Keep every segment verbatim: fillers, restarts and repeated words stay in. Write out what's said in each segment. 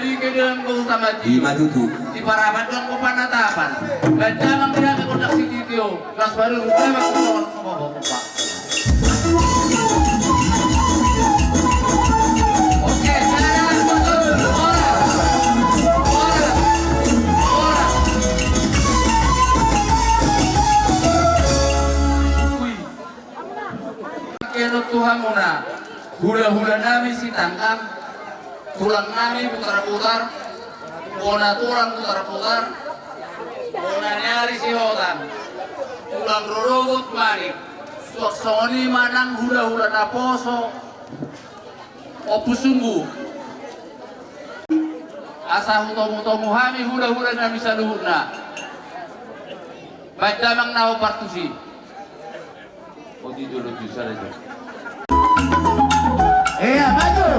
Di kedean kota mati. Ima tutu. Di parapat doang kota natapan. Baca nang dia kota sitio. Las baru rupa. Kenon tu hamuna, hulahula nami Sitanggang, tulang nami Putarputar, bona tulang Putarputar, bona ni ari Sihotang, tulang rorobot Manik, suang songon i ma nang hulahula naposo Ompu Sunggu. Asa hutomutomu hami hulahula nami saluhutna. Baen damang na hombar tusi. Oti jolo bisa aja. Iya, maju.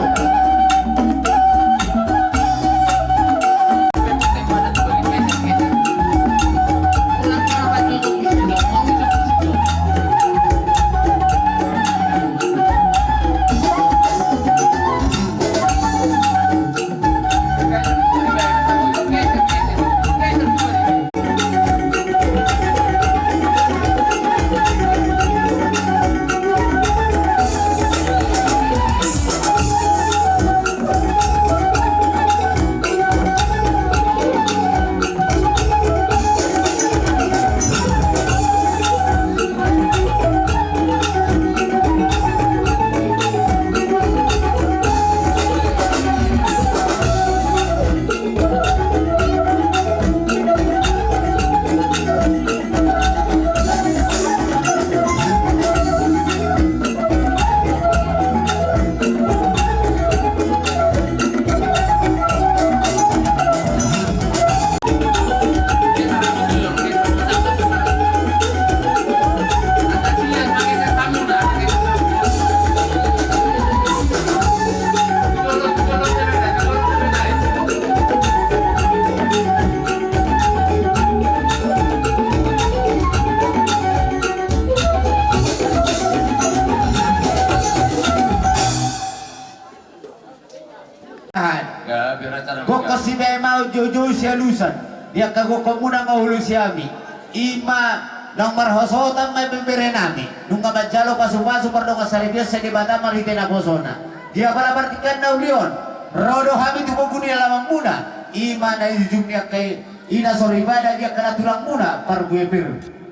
Gokhon sibaen ma joujou sialusan di angka gokhonmuna mangolu sian hami. Ima naung marhasohotan ma i bere nami, nunga manjalo pasupasu pardongan saripeon sian Debata marhite naposona. Di apala partingkian na uli on, ro do hami tu pogu ni alamanmuna, ima na di ujung ni angka i, ina soripada di angka na tulangmuna parbue pir.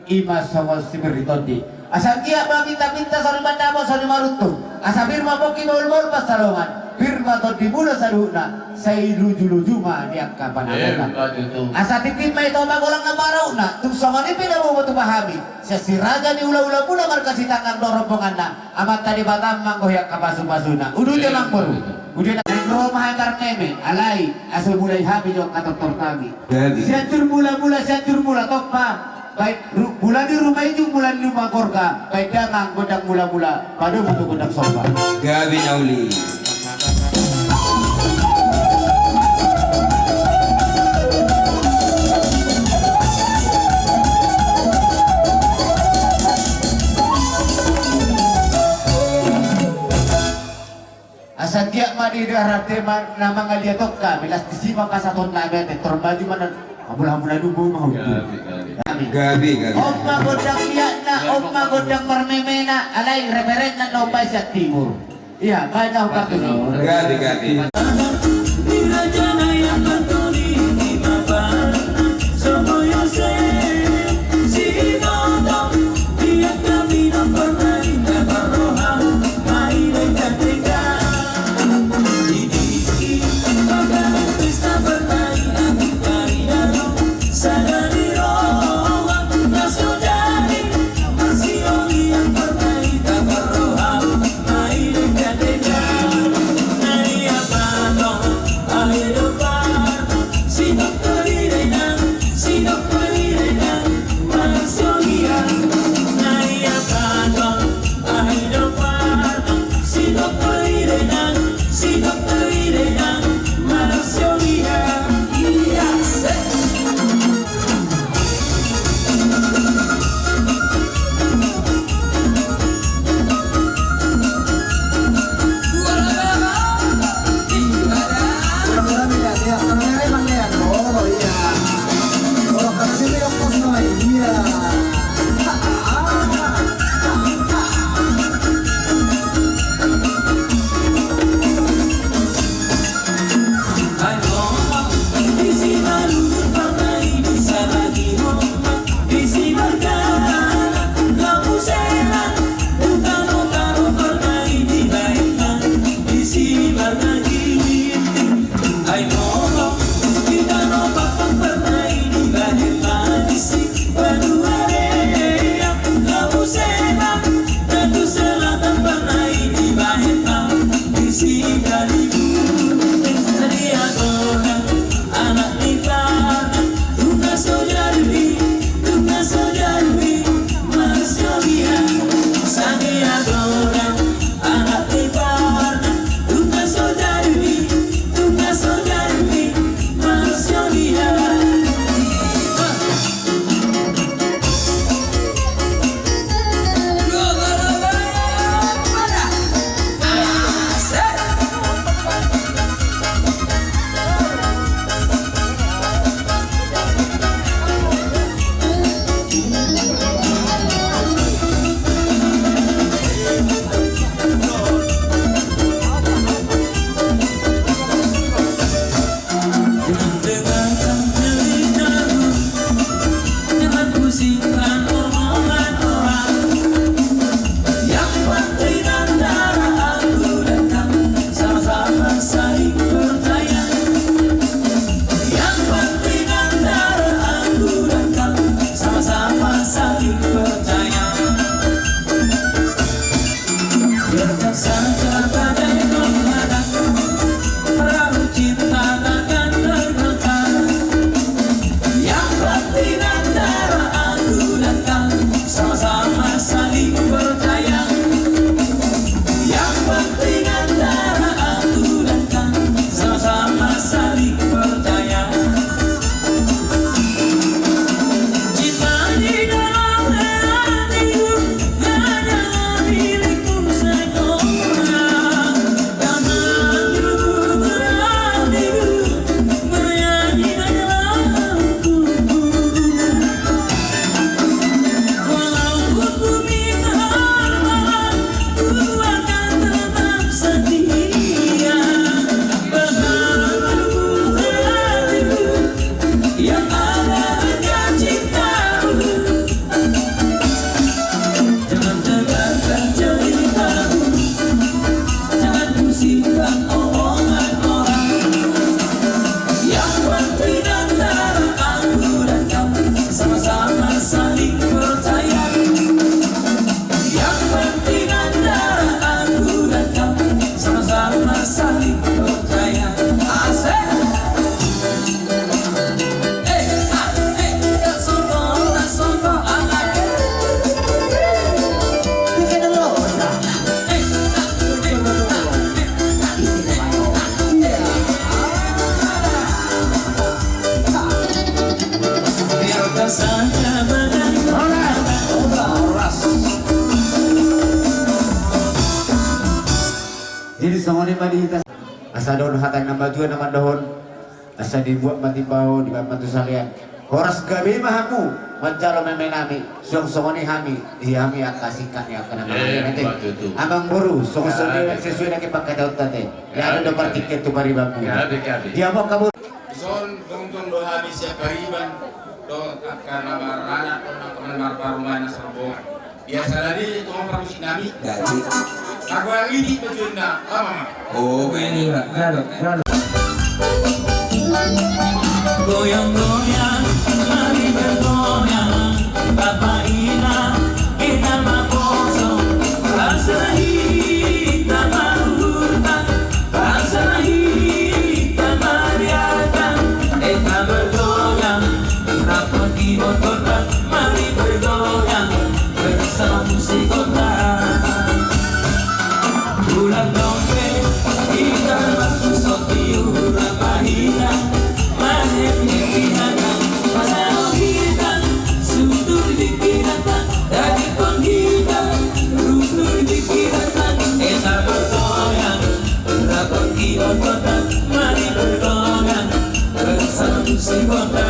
Ima songon sipir ni tondi. Asa anggiat ma pintapinta soripada ma songon i maruntung. Asa pir ma pongki bahulbahul pansalongan. Pir ma tondimuna saluhutna. Sai lujuluju ma di angka panalona. Asa tingki ma i toma golangna parutna. Tung songon i pe na bobo tupa hami sian si raja ni hulahulamuna marga Sitanggang dohot rombonganna. Amanta Debata ma manggohi angka pasupasuna. Uduti ma amangboru. Uduti na ro ma hami marmeme. Alai asa mulai hami jo angka tortor nami. Sianjur mulamula, Sianjur mula tompa. Baen mula ni ruma ijuk, mula ni ruma gorga. Baen damang gondang mulamula, padomu tu gondang somba. Gabe na uli. Asa anggiat ma di darat i ma na mangaliat on hami, las disi ma pasahatonnami ate, tor maju ma na hamuna-hamuna dubu ma hudul. Gabe, gabe. On ma gondang liatna, on ma gondang marmemena, alai referenna na umbaen sian timur. Iya, baen na umbaen timur. Gabe, gabe. Sangkabadai dong anak, perahu cinta takkan tergoncang. Yang penting antara aku dan kau sama-sama saling percaya. Yang penting antara aku dan kau sama-sama saling percaya. Cinta di dalam hatiku hanyalah milikmu seorang. Tanganku berhatiku, bernyanyi hanyalah untukmu. Walaupun bumi terbelah, ku akan tetap setia. Tanganku berhatiku, yang ada hanya cintamu. Jangan dengarkan ceritamu, jangan pusingkan omongan orang. Yang penting antara aku dan kau sama-sama saling percaya. Yang penting antara aku dan kau sama-sama saling percaya. Asik. Jadi songon i ma di hita. Asa dohon hata na matua na mandohon. Asa dibuat ma timbo, dibuat ma tu salean. Horas gabe ma hamu manjalo meme nami. Suang songon i hami, di hami angka singkat ni angka na mangalia nate. Amang boru, songon songon i sesuai na hupangkatahon hami. Ia adong do partingkian tu paribanmu. Di hamu angka boru. Dison tongtong do hami sian pariban dohot angka na maranak dohot angka na marparumaen na sarombongan. Biasa tadi tu parmusik nami. Jadi. Aku yang ini petunna, apa ma? Oh, ini lah. Gaduh, gaduh. Goyang-goyang, mari bergoyang. Bapa inang, hita ma poso. Bangsa hita ma hurang. Bangsa hita ma riagang. Hita bergoyang. Rapat di motor, mari bergoyang. Bersama musik kota. Ulang dope, hita marpusok di hurang pahita. Mari hita, mari hita, sudur di hita, dari kon hita, sudur di hita, hita bergoyang. Rapat di kota, mari bergoyang. Bersama musik kota.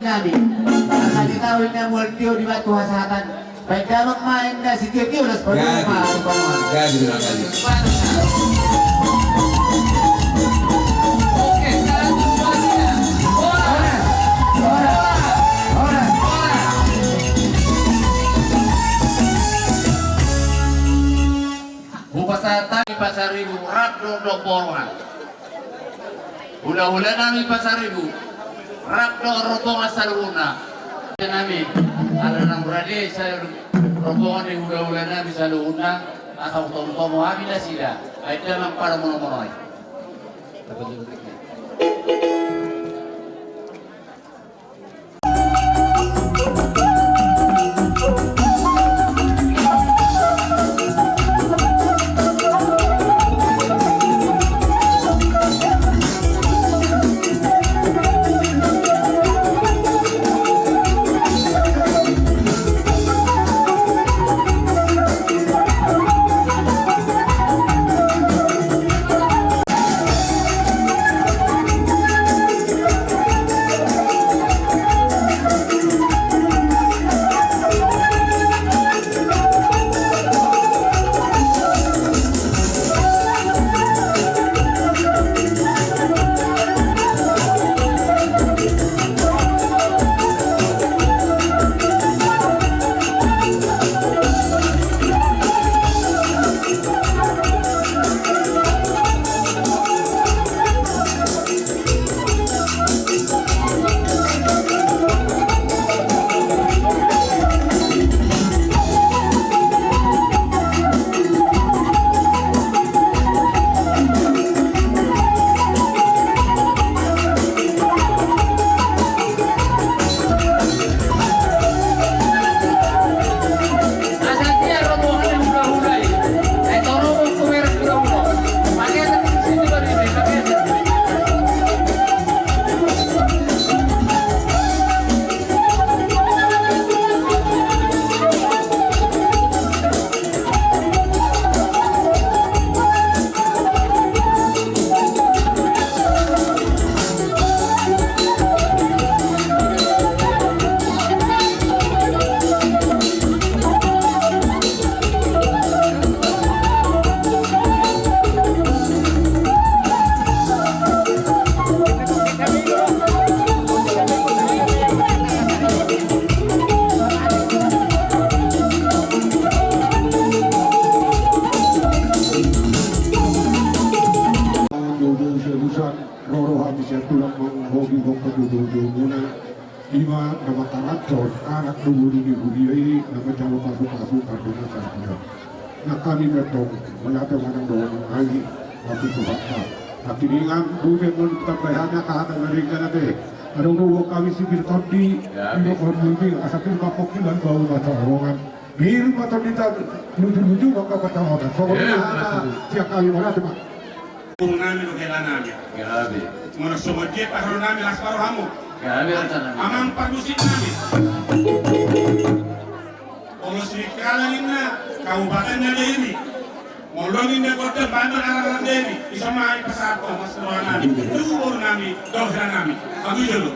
Nami, asa di taon na mual tio di batu hasahatan. Baik, damang main na sitio-tio las. Gabe. Gabe, gabe. Hupasahat hami Pasaribu rap dohot boruan. Hulahula nami Pasaribu, rap dohot rombongan saluhutna. Nami, ala na murah dei, sa rombongan ni hulahula nami saluhutna, asa hutomutomu hami nasida, ai damang pada monomonoi. Ro do hami sian tulang manghophop hami tu hujungmuna. Ima na mangkaranjon anak do boru ni huria i na manjalo pasupasu pardongansaripeon. Na hami pe antong mauliate ma nang dohonon nami tu Tuhanta. Nangkiningan boi pe molo tambai hami angka hata na denggan ate. Adong do huboan hami sipir tondi. Di dohot munding asa tung mangkongkop bahu ma saorongan. Biru ma tondinta lujuluju mangkapasahat. Songon i ma hata sian hami, mauliate ma. Boru nami do hela nami. Gabe. Molo songon dia parholo nami las ma rohamu. Gabe, hata nami. Amang parmusik nami. Molo Sirikalang ninna, Kabupaten Dairi. Molo ninna Gondang, Banjar, Arangan, Dairi. Ison ma hami pasahat las ma roha nami tu boru nami dohot hela nami. Agu jolo.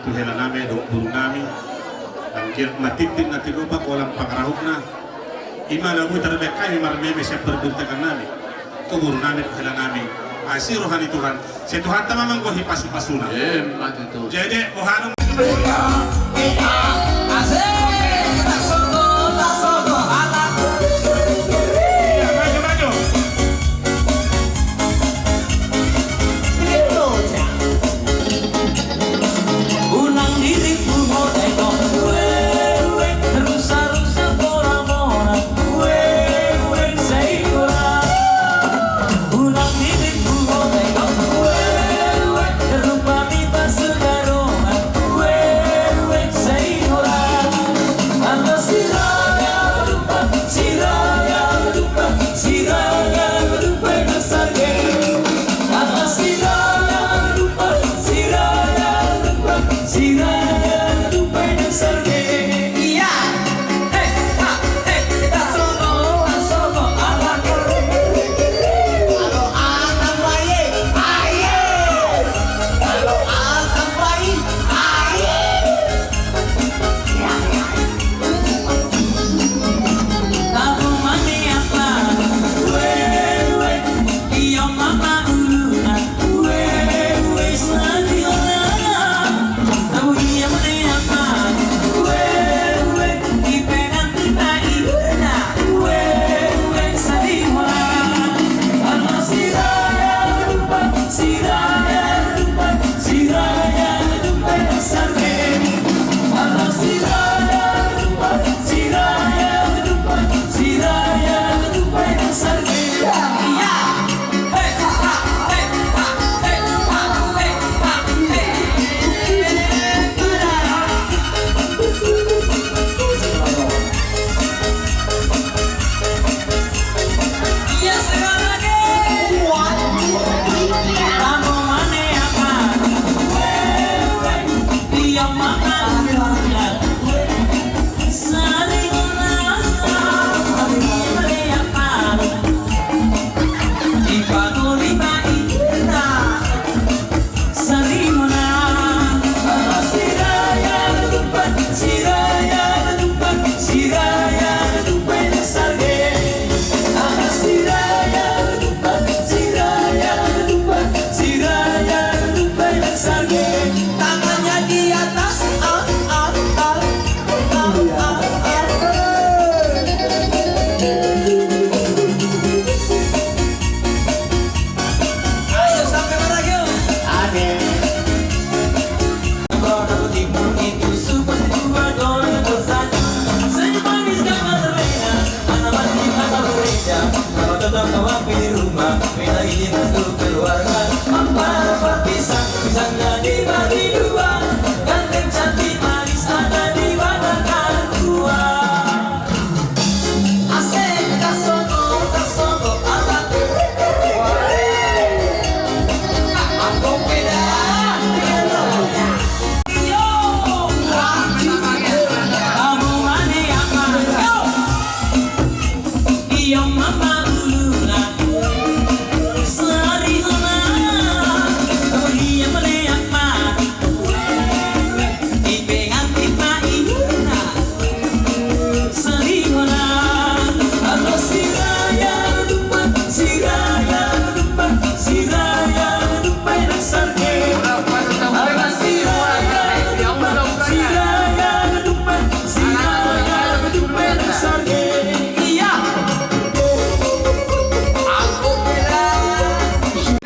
Tu hela nami dohot boru nami, anggiat ma tintin na tinupa holan pangarahutna. I ma na boi tarbahen hami marmeme sian parbintangan nami. Tu boru nami tu hela nami, asi roha ni Tuhan. Sai Tuhanta ma manggohi pasupasuna. Emma tutu. Jadi boha dung.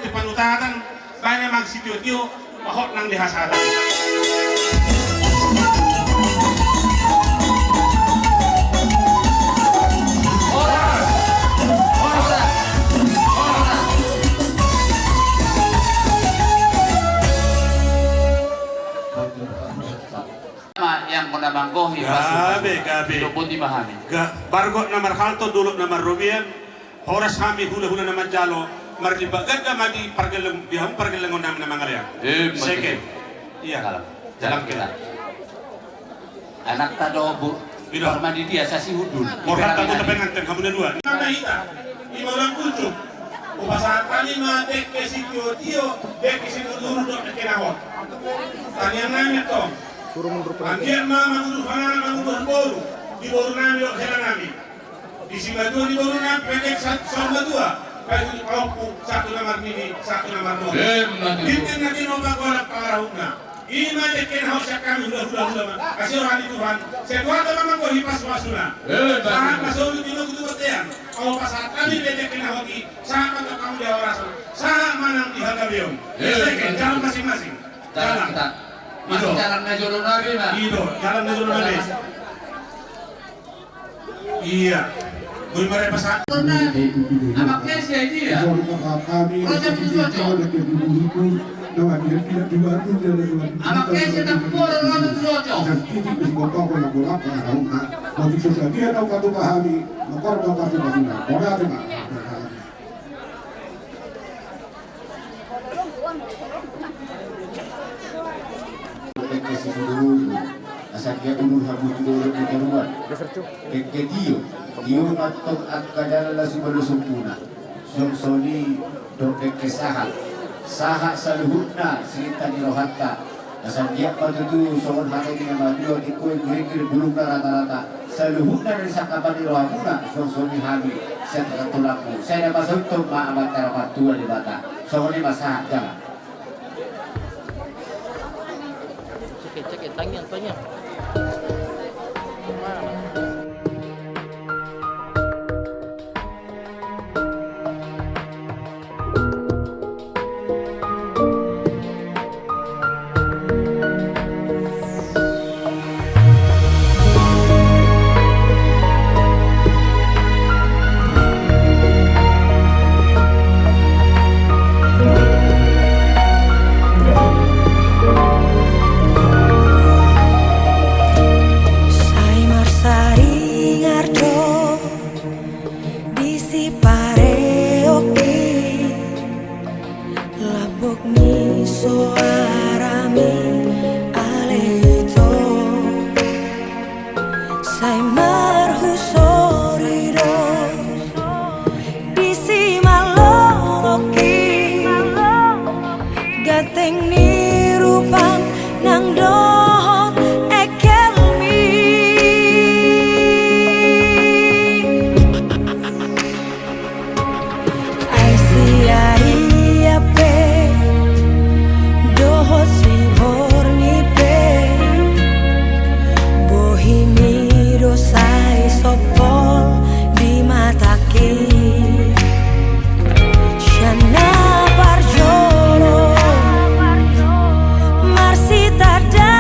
Panutaran, baen ma sitio-tio, pahot nang di hasada. Ma, yang kona manggohi. Gabe, gabe. Didok boti ma hami. Ga-, bargot na marhalto, dolok na marrobean. Horas hami hulahula na manjalo, marlimbat ganda ma di pargelleng, di hamu pargellengon nami na mangalean. Eh, seke. Iya. Dalam kita. Anakta do, Bu. Parmadi dia sasi hudul. Borhat tamu tapenganten hamu na dua. Nama hita? Ima ulang kucuk. Hupasahat hami ma dengke sitiotio, dengke situduru dohot dengke na hot. Tangiang nami antong, anggiat ma mangudur anak, mangudur boru, di boru nami dohot hela nami. Di simatua ni boru nami, pendek sa-, saur matua, paihut pahompu, sahat tu na marnini, sahat tu na marnono. Emma tutu. Tintin na tinopa, golap pangarahutna. I ma dengke na hot sian hami hulahula, hula ma. Asi roha ni Tuhan, sai tu hata ma manggohi pasupasuna. Emma tutu. Sahat ma solu tinogu tu bontean. Hupasahat hami be dengke na hot i, sahat ma tu hamu di hahorasan, sahat ma nang di hagabeon. Emma tutu. Jalan masing-masing. Jalan. Jalan. Masuk jalan na jolo nami ma. I do, jalan na jolo nami. Iya. Gue mare pasan. Amak Kesi, iya. Roja Pusoco. Amak Kesi, Tampubolon, Roja Pusoco. Dengke situduru, asa dia udur hamu tu dolok di toruan. Dengke tio, tio ma antong angka dalan na sumalo sumpuna. Suang songon i dohot dengke sahat. Sahat saluhutna silinta ni rohanta. Asa anggiat ma tutu songon hata ni na matua, tingki inggiringgir bulungna rata-rata, saluhutna na disangkapan ni rohamuna, suang songon i hami sian tulang-tulangmu. Sai na pasaut ma Amanta Martua Debata. Songon i ma, sahat jala. Cek, cek, tangiang, tangiang. Sai marsaringar do di sipareongki, lambok ni soarami ale ito. Sai marhusori do di simaloloki, ganteng ni rupam nang dohot engkelmi. Ai sia-sia pe dohot siborngin pe, bohimi do sai sompol di matangki. Sian na parjolo marsitanda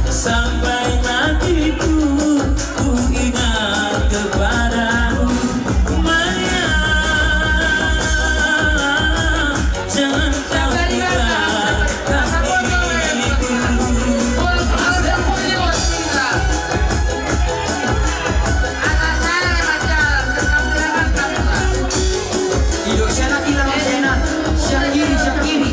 Sampai matiku ku ingat kepadamu, Maria. Jangan kau tinggalkan diriku. Didok sian na, hilang sian na. Sian kiri, sian kiri.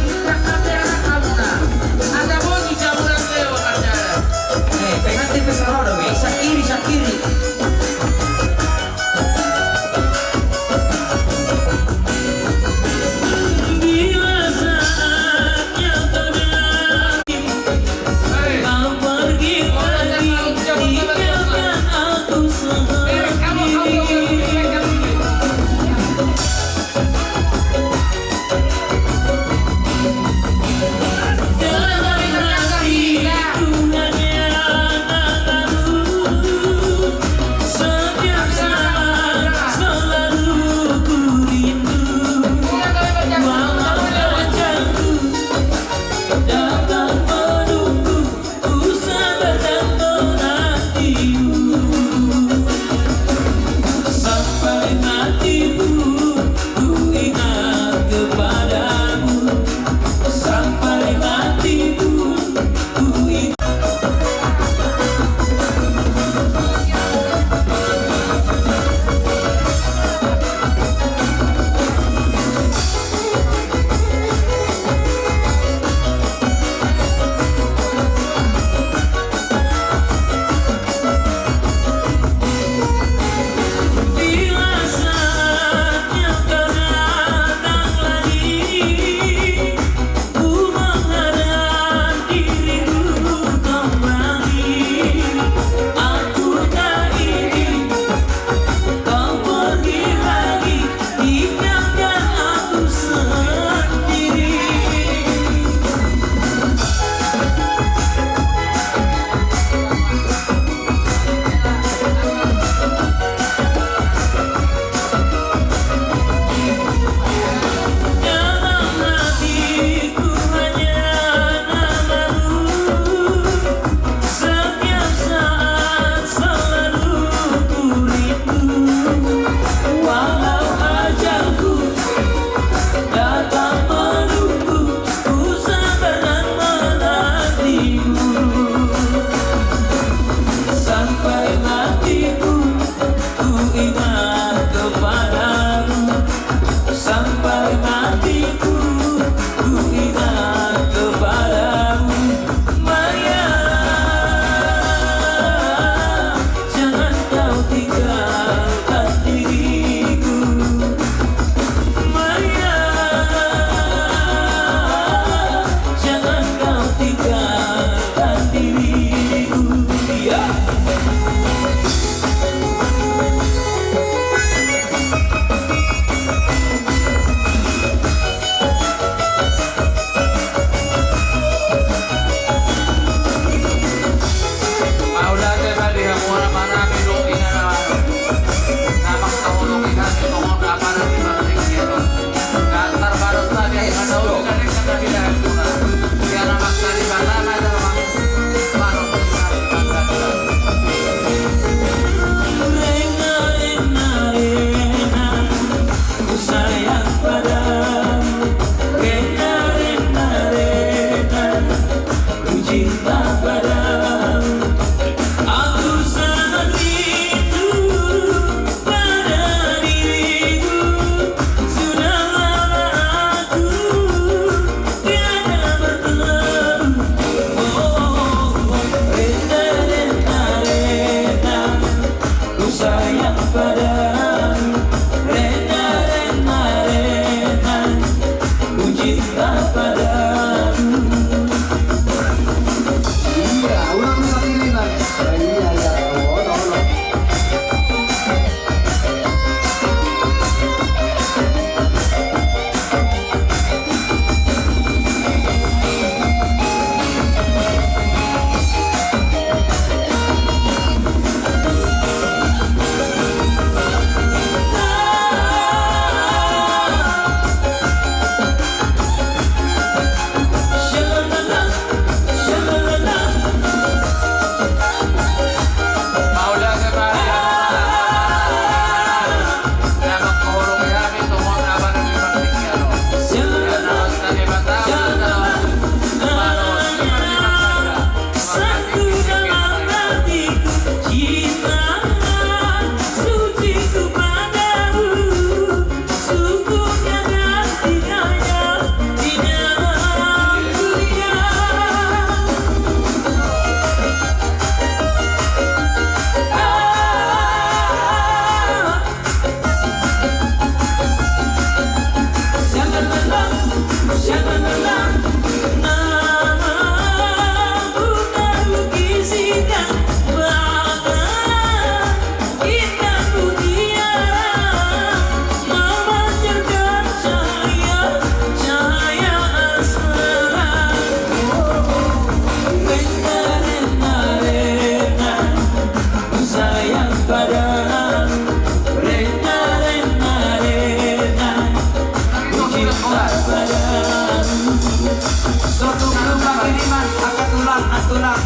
Tulang.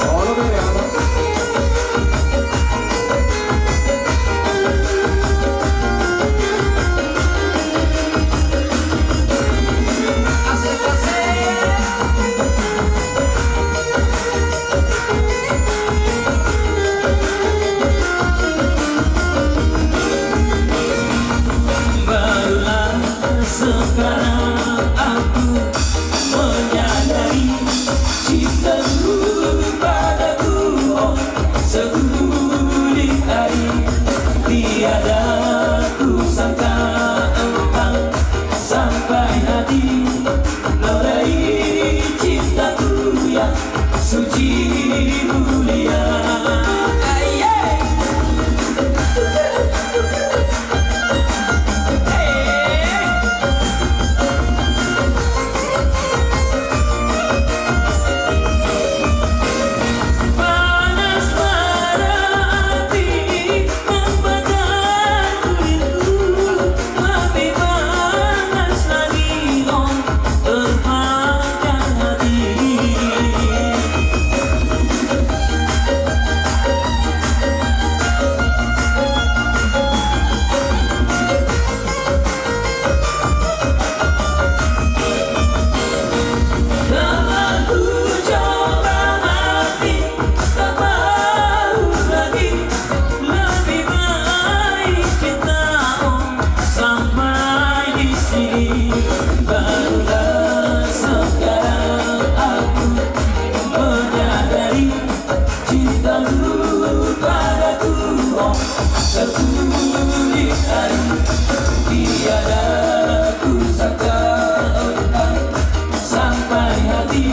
Olo, bere, olo. Asik, asik. Barulah sekarang aku menyadari cintamu padaku, oh, seguling ari tiada kusangka engkau sampai hati. Nodai cintaku yang suci mulia. Aye. Panas bara api membakar kulitku, lebih panas lagi, oh, terbakar hati. Telah ku coba hati, tak mau lagi. Lebih baik kita, oh, sampai di sini. Barulah sekarang aku menyadari cintamu padaku, oh, seguling ari tiada kusangka engkau sampai hati.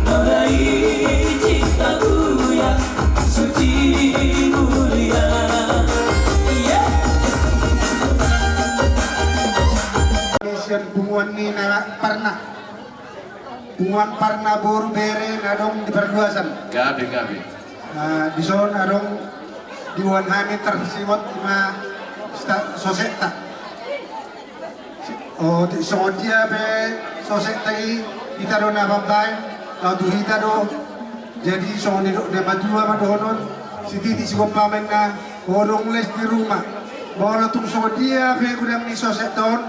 Nodai cintaku yang suci mulia. Iya. Sian punguan ni na parna. Punguan parna boru bere na adong di parluasan. Gabe, gabe. Ah, dison adong diboan hami tarsingot ima sta-, sosetta. O, ti-, songon dia pe sosetta i, hita do na mambaen, laho tu hita do. Jadi songon nidok ni na matua ma dohonon, sititi sigompa ma inna, o, dung les di ruma. Molo tung songon dia pe godang ni sosetta on,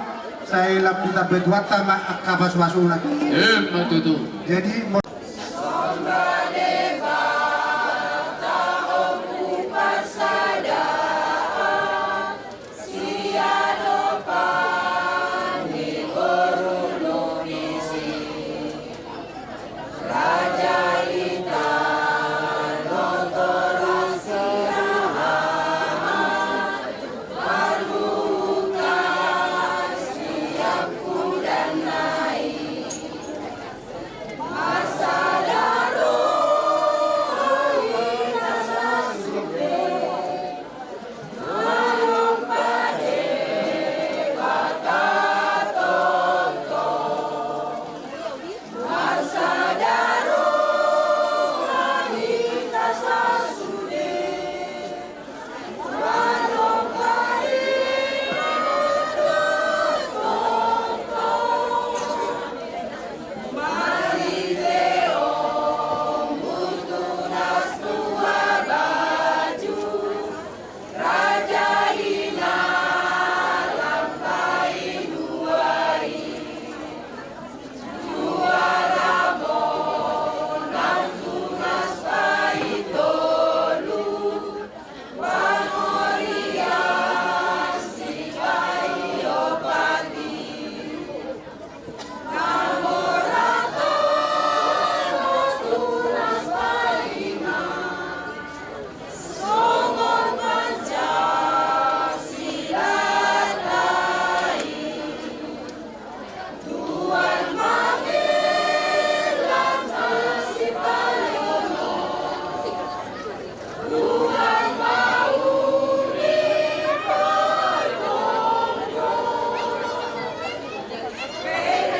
sai lam ditambai Tuhanta ma angka pasupasuna. Emma tutu. Jadi, mo-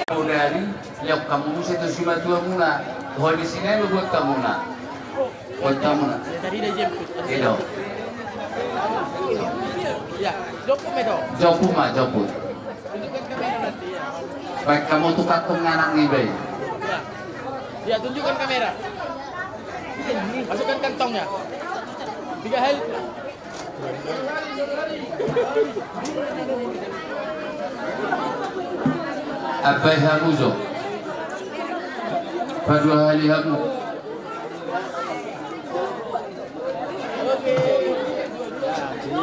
Bodari, lihat kamu muse tu simatuamuna. Ho di sini lu buat kamuna. Buat kamuna. Ido. Ya, jopu ma, jopu. Baik, kamu tukar tu anak ni, baik. Ya, tunjukkan kamera. Masukkan kantongnya. Tiga hal. Abai hamu jo. Padua hali hamu.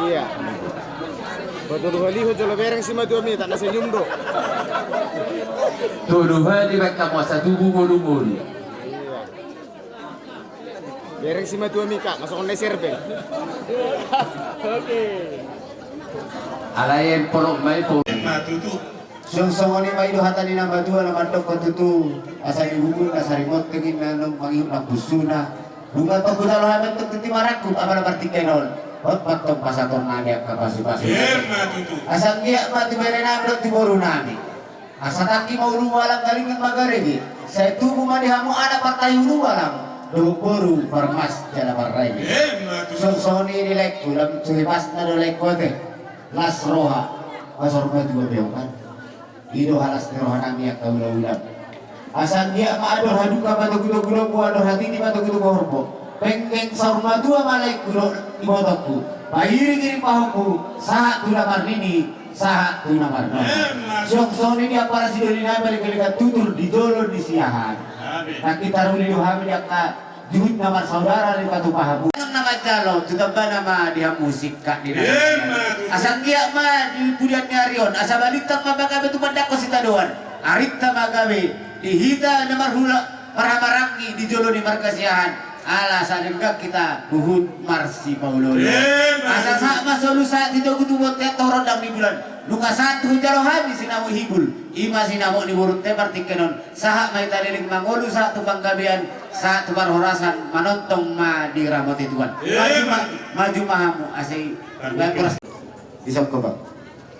Iya. Betul hali ho jolo bereng si matuami, tak na senyum do. Tolu hali baik kamu asa tubuh bolu-bolu. Iya. Bereng si matuami ka, masuk on serpeng. Oke. Alai polok mai po. Ima tutu. Song songon i ma i do hata ni na matua na mandok tutu. Asa di bubun na sari monteng i na nung mangihut na busuna. Bunga tonggu talo hamen tuk tuti marangkup apala partingkian on. Hot pattong pasator nami angka pasu-pasu. Ima tutu. Asa anggiat ma tu bere nami dohot tu boru nami. Asa tangki ma ulu balang galingan ma garege. Sai tubu ma di hamu anak partai ulu balang dohot boru parmas jala parrege. Ima tutu. Song songon i di laengku lam suhi pas na do laengku ate. Las roha. Pasor batu babeokan. I do halas ni roha nami angka ula-ula. Asa anggiat ma andor haduka patogu-togu lombu, andor hatiti patogu-togu horbo. Penggeng saur matua ma laengku dohot ibotongku. Pairing-iring pahompu sahat tu na marnini, sahat tu na marnono. Song songon i di ampara sidoli nami, lengke-lengke tutur di jolo ni siahaan. Amin. Nangkin taruli do hami di angka juhut na marsaudara di patupaonmuna. Nang na manjalo tu tambana ma di hamu singkat ni na. Ima tutu. Asa anggiat ma di pudian ni ari on asa balintang ma panggabe tumandangkon sitadoan. Arinta ma gabe di hita na marhula marhamaranggi di jolo ni marga Siahaan. Ala asa denggan hita huhut marsipaolo-olo. Ima tutu. Asa sahat ma solu sahat sitogu tu bontean tohor ondang ni bulan. Nunga sahat tu jalo hami sinamot hibul. Ima sinamot ni borunta partingkian on. Sahat ma hita leleng mangolu sahat tu panggabean, sahat tu parhorasan, manongtong ma diramoti Tuhan. Ima. Maju ma, maju ma hamu asa i. Ima tutu. Isok ko bang.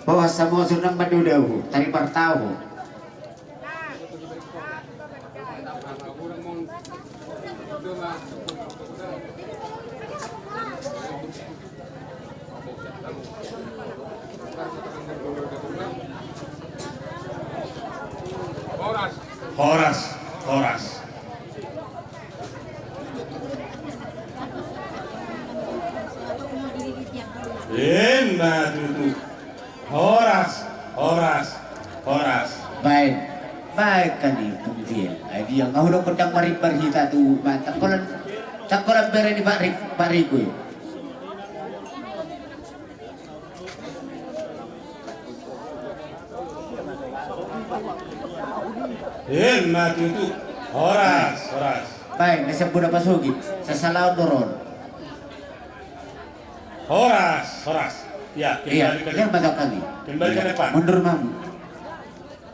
Bawas samo surnam mandodau, tari partau. Horas, horas. Ima tutu. Horas, horas, horas. Baen, baen kan i pungtiel. Ai dia nga hudok pedang marimbar hita tu mata. Cakkolan, cakkolan bere ni Pak Rik, Pak Riko i. Ima tutu. Horas, horas. Baen, na siap boda pasogit. Sasalaon do ro on. Horas, horas. Iya, kembali ke depan. Kembali ke depan. Mundur ma hamu.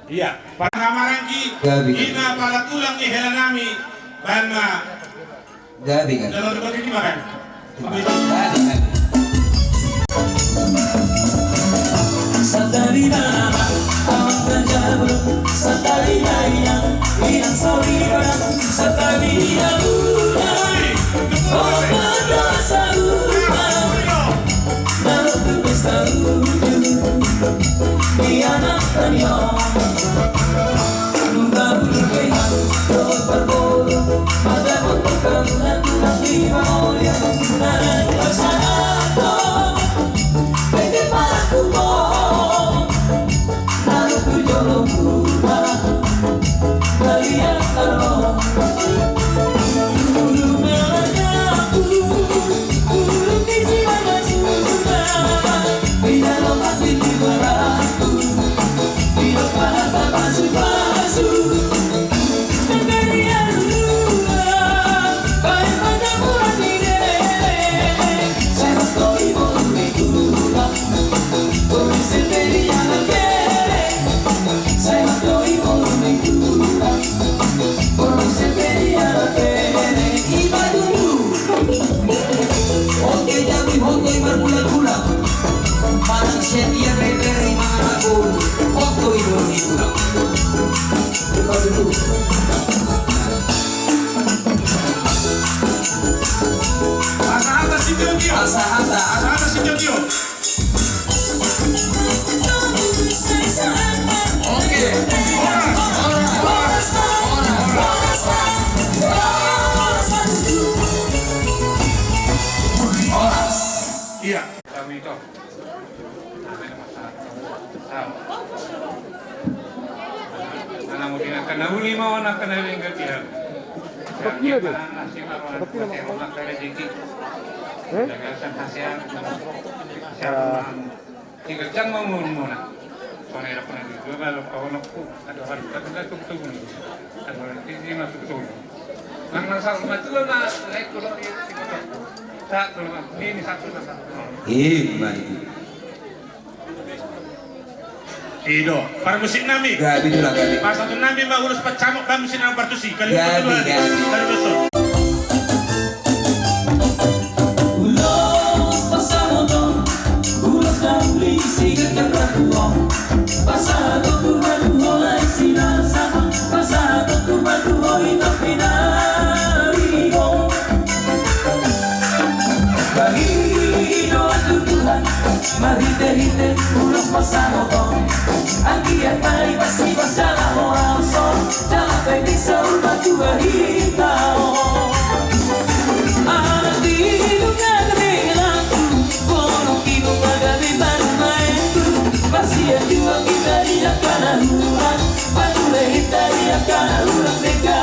Iya. Pala maranggi, gabe, gabe. Ima pala tulang ni hela nami, baen ma. Gabe, gabe. Dalam tempat ini makan. Gabe, gabe. Santabi ma nama, awan raja bulung, santabi ma inang, inang saur matua, santabi ma ula, opat dosa upa, na ro tu pesta uju, di anak tani on. Nunga bulung pe hau, dohot parboru, mata boto karunan, tulang di maulian, na naeng pasahathon, pe pe parakku on. Asa hata si Tio Tio. Asa hata. Asa hata si Tio Tio. Oke. Horas, horas, horas, horas, horas. Na uli ma on angka na denggan di hau. Atau pila dia? Atau pila ma on? Eh? Tiga jam ma umurmuna. Songon i rap na di dua balok pahonokku. Ada orang tak ada tuk tuk. Ada orang tinggi masuk tuk. Nang nang sahur matua ma naik kulo di sini. Satu ma ini satu ma satu. Ima itu. I do, parmusik nami. Gabe tu lah gabe. Pasatu nami ma ulos pancamot parmusik nami partusi. Kali gabe, gabe. Ulos pasamot on, ulos nami sigajar partusi. Pasahatonku ma tu ho lae sinasa. Pasahatonku ma tu ho ito pinaribot. Bagi doa tu Tuhan. Marhite-hite ulos pasamot on. Anggiat ma i pasti pasala ho aso. Jala pe di saur matua hita on. Anak di dungan mengaku. Boru ki bo pagabe baru main tu. Pasti ya jua kita di akana hura. Patule hita di akana hura mega.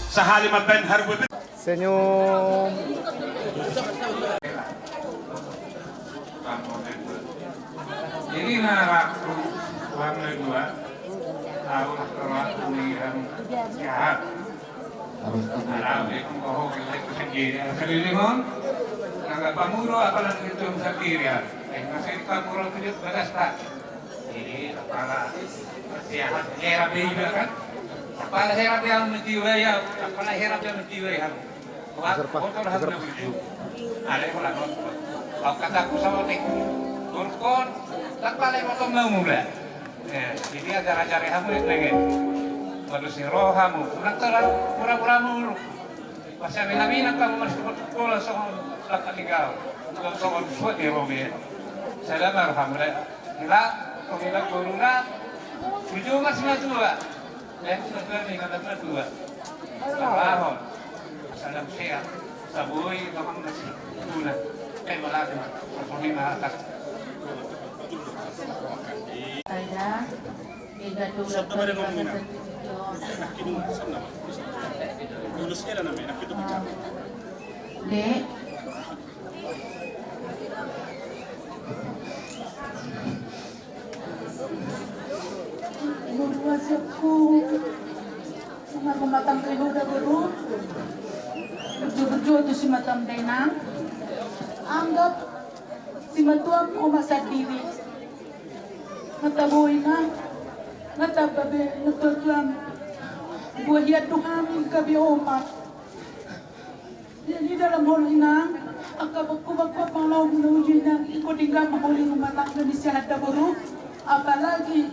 Sahali ma baen haru. Senyum. Jadi na rap tu uang dua tahun terlalu melihat sehat. Harus tahu. Ada apa yang kau hobi lagi sendiri? Keliling on. Nang pamuro apalagi itu sendiri ya. Eh, masih pamuro itu bagas tak? Jadi kepala sehat era baby kan? Kepala sehat yang mesti wayah, kepala sehat yang mesti wayah. Kuat, kotor, harus begitu. Ada yang kurang. Kau kataku sama tek. Kurkon, tak paling potong mau mulai. Eh, jadi ajar-ajar hamu yang pengen. Baru si roh hamu, kurang terang, pura-pura mulu. Pas yang mina-mina kamu masih tukul-tukul songon lakat tinggal. Songon suat di robe. Salam arhamre. Ila, pemina corona. Tujuh mas matua. Eh, sudah dua minggu ada dua. Salam. Salam sehat. Saboi, mamang masih guna. Eh, malah cuma. Pemina atas. Saya. Dek. Boru, siapku. Sama pematang kayu udah boru. Berjuang-berjuang tu si matua dainang. Anggap si matua oma sandiri. Nga tabo inang, nga tabo babe, nga tuatua. Buat hian do hami gabe oma. Jadi dalam hal inang, angka bakku-bakku apa mau guna uju inang, iko dingga maholi rumah tangga ni si hata boru. Apalagi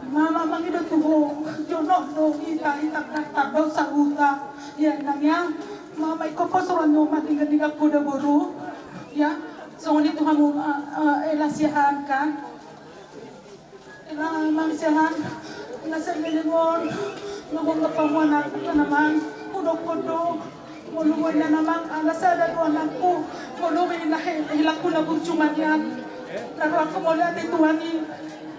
mama mangido tu ho, jonok do ita, ita daftar do sahuta. Ya inang ya, mama iko pos roha ni oma dingga-dingga kuda boru. Ya. Songon i tu hamu, eh, eh, ela siahaan kan. Ela amang siahaan. Ela siahaan on. Ngomong ke pamuan aku kan amang. Kudo-kudo. Molo boina amang ala sada do anakku. Molo boina he, helakku na burju manian. Lalu aku molo ate Tuhan i.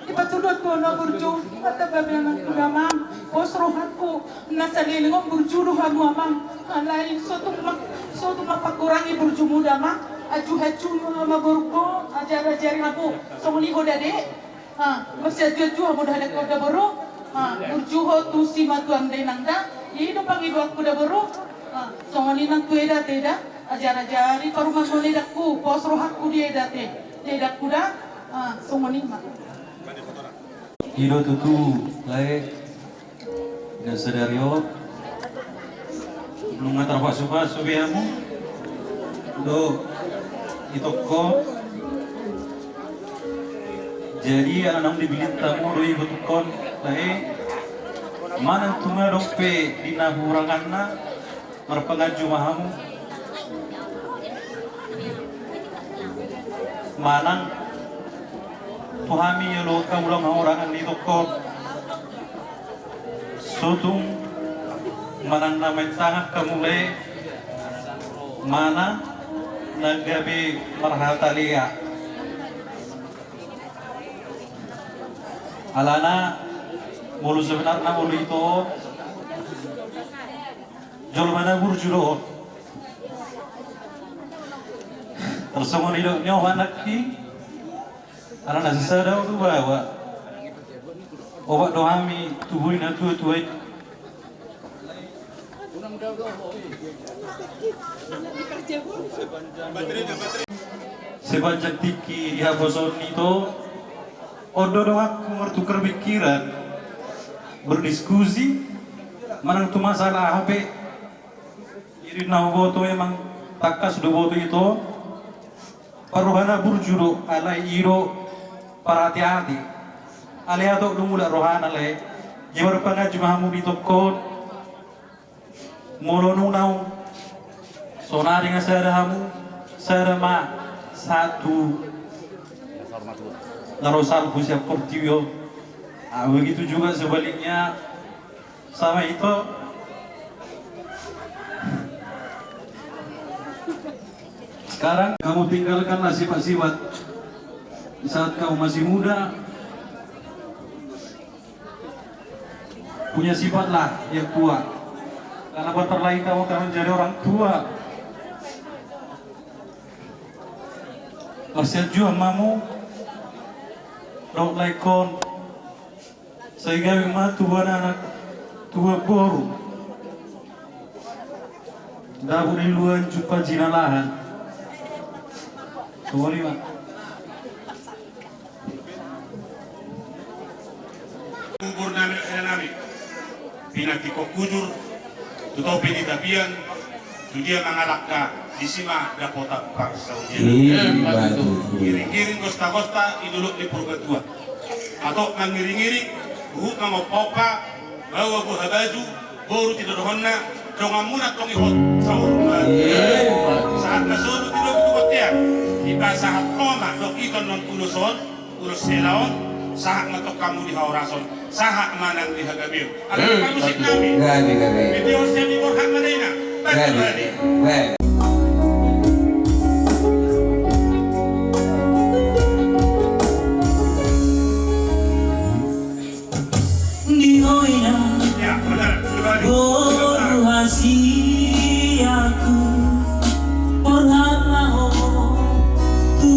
Ipatuduhon tu na burju. Mata babe anakku da amang. Pos rohangku. Na saleleng on burju do hamu amang. Alai so tung ma, so tung ma pakurangi burjumu da amang. Aju-aju ma borungku, ajar-ajari hamu. Songon i ho da dek. Ha, masiaju-aju hamu da dek ho da boru. Ha, burju ho tu si matua dainang da. I do pangidoanku da boru. Ha, songon i nang tu eda te da. Ajar-ajari parumaenmuna edangku, pos rohangku di eda te. Di edangku da. Ha, songon i ma. I do tutu lae. Nunga sadari on nunga tarpasupasu be hamu. Do. Itongko. Jadi ala naung dibilin tamu do i botuhon, lae, manang tu nga dope di na huranganna, marpanganju ma hamu. Manang tu hami olo hahurangan ni itongko. Sotung manang na main tangan hamu lae, manang na gabe marhata lea. Alana molo sebenarna molo ito jolma na burju do. Tarsongon i do nyo hanakki. Alana sisada do bawa obat do hami tubuh na tua-tua i. Sepanjang tingki di haposoon ni ito, on do donganku martukar pikiran, berdiskusi, manang tu masalah aha pe. Jadi na huboto memang tangkas do boto ito. Parrohana burju do, alai i do parhati-hati. Alai atok do mulak rohana lae. Jadi marpanganju ma hamu di tongkon. Molo nunga sonari nga sada hamu, sada ma satu. Na ro salpu sian portibi on. Ah, begitu juga sebaliknya. Sama itu. Sekarang kamu tinggalkanlah sifat-sifat di saat kamu masih muda. Punya sifatlah yang kuat. Karena bentar lagi kamu akan menjadi orang tua. Marsianjuan ma hamu. Dok laikon. Sai gabe ma tubuan anak, tubuan boru. Dapot ni luan jumpang jinalahan. Songon i ma. Umur nami, eh, nami. Pinantikkon hujur, tu topi ni tapian, tu dia mangalangka, disi ma dapotan parsaulian. Iya, betul. Iring-iring gosta-gosta di dolok ni Purbatua. Atok mangiring-iring, huhut mangompa-ompa, baoa buha baju, boru tinodohonna, donganmuna tong i hot saur matua. Iya, betul. Sahat na solu tinodohon tu bontean, dipasahat ho ma dohot ito non ulos on, ulos hela on, sahat ma tong hamu di hahorason, sahat ma nang di hagabeon. Ala na musik nami. Gabe, gabe. Bete on sian ni borhat ma daina. Gabe. Gabe. Di ho inang, ya, benar, pribadi. Boru hasianku, borhat ma ho tu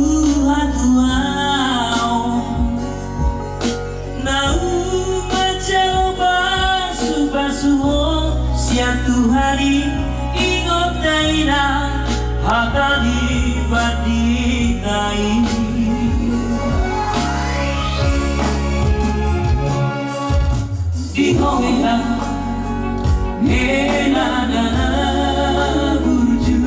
hatuaon. Naung manjalo pasu-pasu ho sian Tuhan i, ingot daina hata ni pandita i. Di ho hela, hela na burju,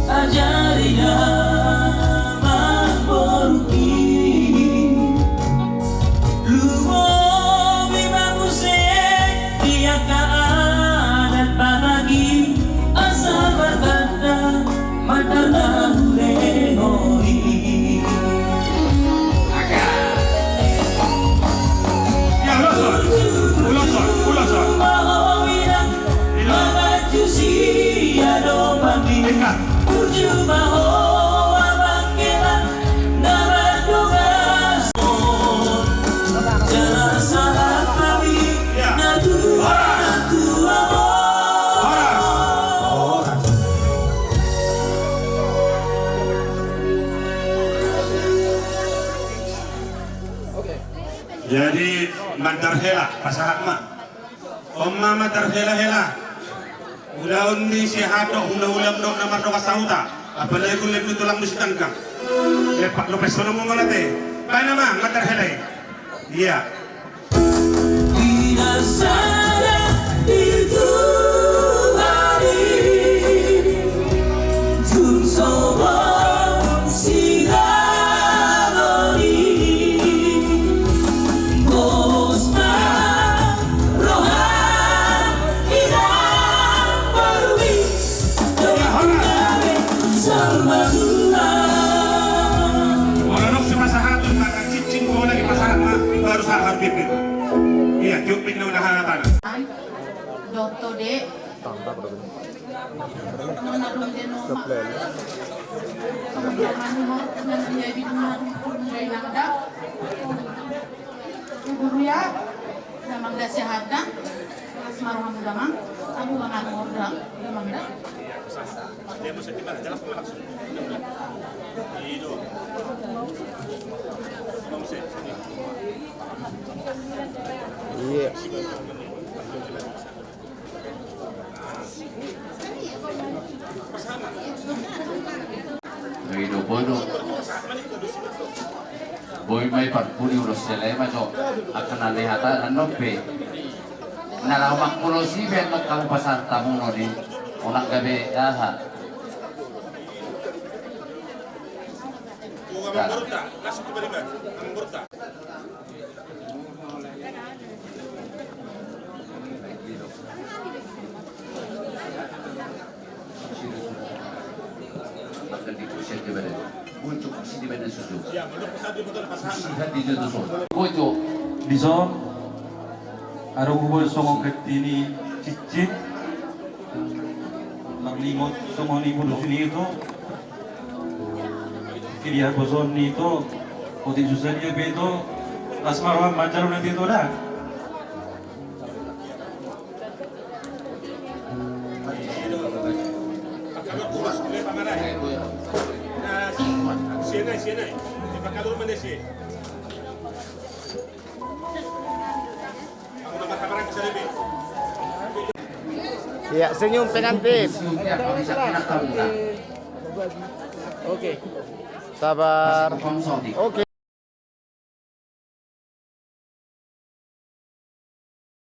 ajari damang boruki. Lumobi ma muse di angka adat paragi, asa martanda mandar na hulehon i. Ya, ulos on, ulos on, ulos on. Ikat. Jadi mandar hela, pasahat ma. On ma mandar hela-hela. Ulaon ni siahaan dohot hula-hula dohot na mardongan sahuta. Apalagi hulehon ni tulang ni Sitanggang. Lepak dope songon on ate. Baen ma mandar hela i. Iya. Di na sada di Tuhan i, tung so Ia, tiop pik na udah hatan. Dohot dek. Nona dung de noma. Nona dung nona dung nona dung nona dung. Guru ya. Damang da sehat da. Las ma rohamu damang. Abu bang aku da. Damang da. Iya. Boi do bodo. Boi ma i parpudi ulos selema jo. Angka na lehata na nope. Na laho mangkulosi be annon hamu pasar tamu noni. Unang gabe aha. Bojo. Dison, adong hubuan songon heti ni cincin, marlingot songon i boru sini itu. Kiri aku son ni to, otik susah dia be to. Las ma roham manjalo nanti to da. Iya, senyum pengantin. Oke. Sabar. Oke.